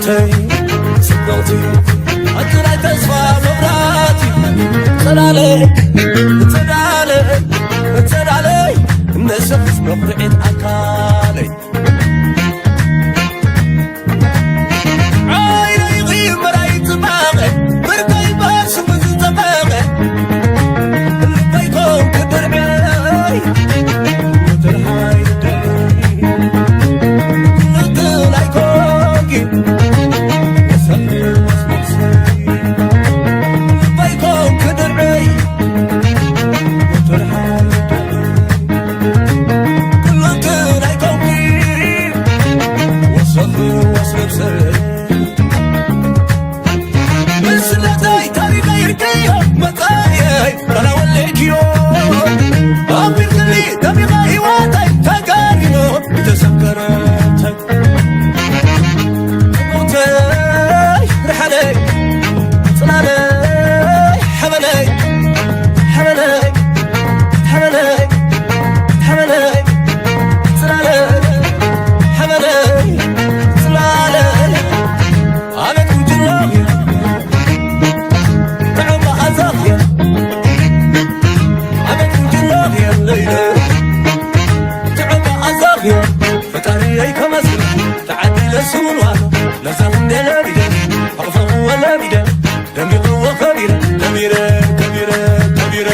ጽብቕቲ ኣንቲ ናይ ተስፋ መብራህቲ፣ ጽላለ፣ ጽላለ፣ ጽላለይ፣ ነስኽስ መኹርዒት ኣካለይ። ዓይነይኺ ምራይ ጽባቐ፣ ብርቀይ በስሙ ዝጸበቐ፣ ልበይ ኮንኪ ድርዐይ፣ ወትር ሓይሊ ድርዐይ፣ ክልተ ናይ ኮንኪ፣ ወሰኺ ወስብስይ፣ ልበይ ኮንኪ ድርዐይ፣ ወትር ሓይሊ ድርዐይ፣ ክልተ ናይ ኮንኪ፣ ወሰኺ ወስብስይ። ምስለተይ ታሪኸይ ርቀዮ መጻእየይ ቃላ ወለድዮ ኣቢልክሊ ደሚቐ ህይወተይ ተጋሪኖ ዝተሰከረተይ ጽቡቕተይ ርሓለይ ጽላለይ ሓበነይ ሓበነይ ሓበነይ ሓበነይ ጽላለይ ሓበነይ ጽላለይ ኣነ ቁንጅና ጥዑም መኣዛኽዮ ኣነ ቁንጅና ለይለ ጥዑም መኣዛኽዮ ፈጣሪየይ ከመስግን ተዓዲለ ስውንዋሎ ነዛ ክንደ ለሚደ ኣቕፈኽዎ ለሚደ ደሚቕዎ ከቢረ ከቢረ ከቢረ ከቢረ